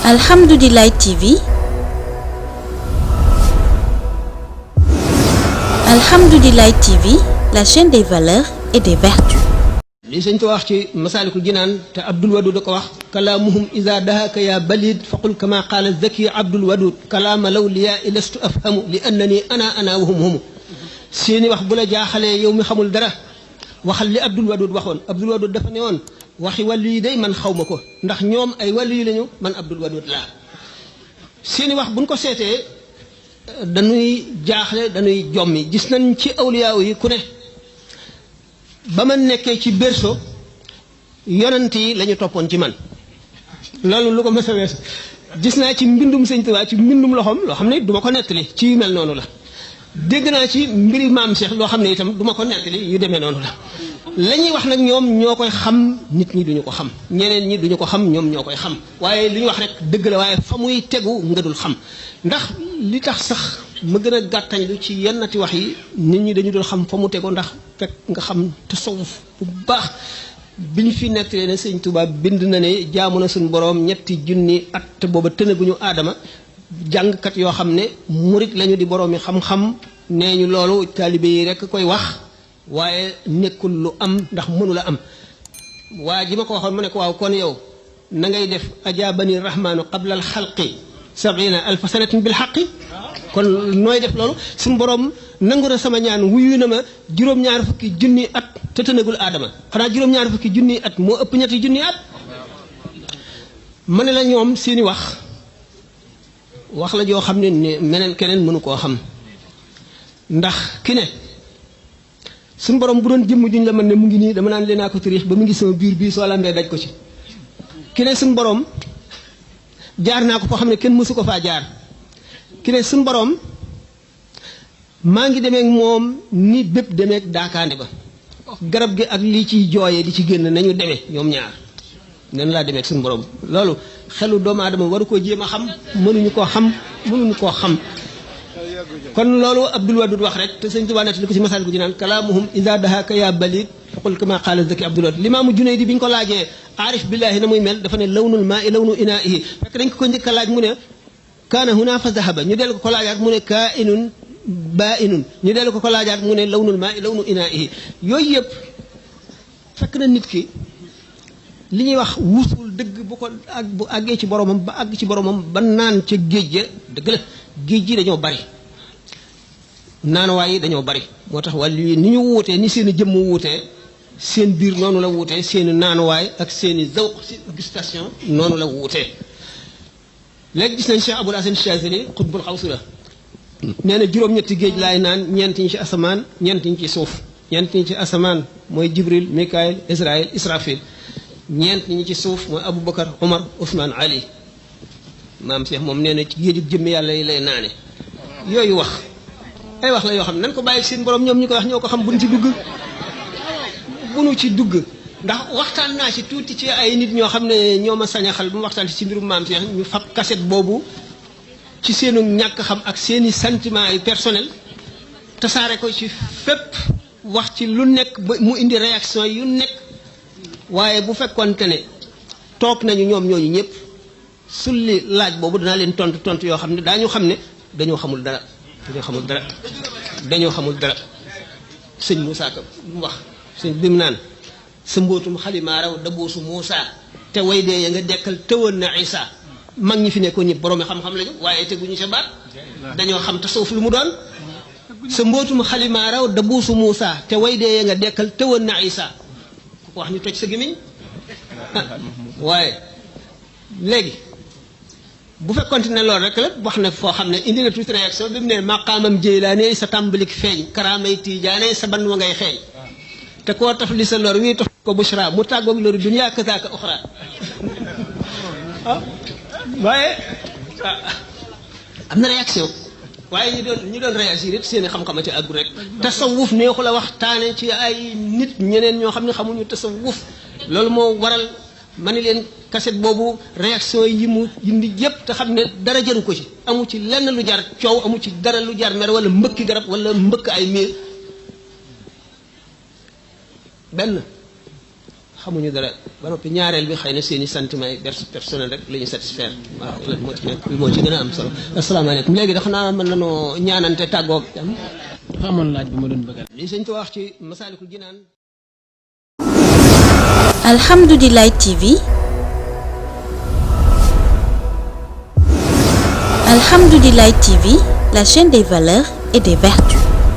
Alhamdoulilah TV. Alhamdoulilah TV, la chaîne des valeurs et des vertus. li sëñ ko wax ci masaalikul jinaan te Abdul Wadud da ko wax kalaamuhum iza dahaka ya balid faqul kama qaala zaki Abdul Wadud kalaama lawliya lastu afhamu li annani ana wahum humu seeni wax bu la jaaxalee yow mi xamul dara waxal li Abdul Wadud waxoon Abdul Wadud dafa ne woon waxi wàllu yi day man xaw ma ko ndax ñoom ay wàllu yi lañu man Abdul Wadud laa seeni wax buñ ko seetee dañuy jaaxle dañuy jommi gis nañ ci awliyaaw yi ku ne ba ma nekkee ci berceau yonent yi la ñu toppoon ci man loolu lu ko mës a weesu gis naa ci mbindum sëñ Tuubaa ci mbindum loxoom loo xam ne du ma ko nettali ci yu mel noonu la dégg naa ci mbiri maam Cheikh loo xam ne itam du ma ko nettali yu demee noonu la la ñuy wax nag ñoom ñoo koy xam nit ñi duñu ko xam ñeneen ñi duñu ko xam ñoom ñoo koy xam waaye li ñu wax rek dëgg la waaye fa muy tegu nga dul xam ndax li tax sax ma gën a gàttañlu ci yennati wax yi nit ñi dañu dul xam fa mu tego ndax fekk nga xam tasawuf bu baax bi ñu fi nettalee ne sëñ Tuubaa bind na ne jaamu na suñu boroom ñetti junni at te booba tënaguñu aadama jàngkat yoo xam ne murit lañu di boroom yi xam-xam nee ñu loolu taalibe yi rekk koy wax waaye nekkul lu am ndax mënula am waa ji ma ko waxoon mu ne ko waaw kon yow na ngay def ajaabani rahmaanu qabla al xalqi 70,000 sanatin bil xaqi kon nooy def loolu suñu borom nangu na sama ñaan wuyu na ma juróom-ñaar fukki junni at te tënagul aadama xanaa juróom-ñaar fukki junni at moo ëpp ñetti junni at ma ne la ñoom seeni wax la joo xam ne meneen keneen mënu koo xam ndax ki ne suñu borom bu doon jëmm juñ la mën ne mu ngi nii dama naan leen naa ko tërix ba mu ngi sama biir bii soo lambee daj ko ci ki ne suñu borom jaar naa ko foo xam ne kenn mësu ko faa jaar ki ne suñu borom maa ngi demeek moom ni bépp demeek daakaande ba garab gi ak lii ciy jooyee di ci génn nañu demee ñoom ñaar nen laa demeek suñu borom loolu xelu doomu aadama waru koo jéem a xam mënuñu koo xam kon loolu Abdul Wadud wax rek te sëñ Tuubaa nettali ko ci Masaalikul Jinaan kalaamuhum iza dahaka ya balid faqul kama qaala zaki Abdul Wadud Limaamu Junaydi bi ñu ko laajee aarif billaahi na muy mel dafa ne lawnul maa i lawnu inaa'ihi fekk dañ ko njëkk a laaj mu ne kaana huna fa zahaba ñu dellu ko laajaat mu ne kaa'inun baa'inun ñu dellu ko laajaat mu ne lawnul maa i lawnu inaa'ihi yooyu yëpp fekk na nit ki li ñuy wax wusul dëgg bu àggee ci boromam ba àgg ci boromam ba naan ca géej ga dëgg la géej gi dañoo bari naanuwaay yi dañoo bari moo tax wàllu yi ni ñu wuutee ni seen i jëmm wuutee seen biir noonu la wuutee seen i naanuwaay ak seen i zawq si gustation noonu la wuutee léegi gis nañ Cheikh Abul Hasan Chazili xutbul xawsi la nee na juróom-ñetti géej laay naan ñeent ñi ci asamaan ñeent ñi ci suuf ñeent ñi ci asamaan mooy Jibril Mikaayil Israël Israfil ñeent ñi ci suuf mooy Aboubacar Omar Ousmane Ali maam Cheikh moom nee na ci géejug jëmm yàlla yi lay naane yooyu wax ay wax la yoo xam ne nañ ko bàyyi seen borom ñoom ñu ko wax ñoo ko xam buñ ci dugg ndax waxtaan naa ci tuuti ci ay nit ñoo xam ne ñoo ma sañ a xal bu mu waxtaan ci mbirum maam Cheikh ñu fab cassette boobu ci seenu ñàkk xam ak seeni sentiment yi personnel tasaare ko ci fépp wax ci lu nekk ba mu indi réaction yu nekk waaye bu fekkoonte ne toog nañu ñoom ñooñu ñëpp sulli laaj boobu danaa leen tontu yoo xam ne daañu xam ne dañoo xamul dara sëñ Moussa Ka mu wax sëñ bi mu naan sa mbootum xalimaa raw daboosu Moussa te way dee ya nga dekkal tëwoon na Isa mag ñi fi nekkoon ñëpp boroomi xam-xam lañu waaye teguñu sa baat dañoo xam tasawuf lu mu doon sa mbootum xalimaa raw daboosu Moussa te way dee ya nga dekkal tëwoon na Isa ku ko wax ñu toj sa gémmiñ waaye léegi bu fekkonte ne loolu rek la wax na foo xam ne indi na tuuti réaction bi mu ne maqaamam Jeylaane sa tàmbalik feeñ karaamay Tijaane sa ban wa ngay xeeñ te koo taf li sa lor wii taf ko bushra mu tàggoog loru dunya kazaaka uxra waaye am na réaction waaye ñi doon réagir it seen i xam-xama ci àggu rek tasawuf neexu la waxtaane ci ay nit ñeneen ñoo xam ne xamuñu tasawuf loolu moo waral ma ni leen cassette boobu réaction yi mu indi yépp te xam ne dara jaru ko ci amu ci lenn lu jar coow amu ci dara lu jar mer wala mbëkki garab wala mbëkk ay miir benn xamuñu dara ba noppi ñaareel bi xëy na seen i sentiment yi personnel rek la ñu satisfaire waaw loolu moo ci nekk moo ci gën a am solo asalaamaaleykum léegi dafa naa mën nañoo ñaanante tàggoo am dafa amoon laaj bu ma doon bëggal li sëñ Tuubaa wax ci Masaalikul Jinaan. Alhamdoulilah TV. Alhamdoulilah TV, la chaîne des valeurs et des vertus.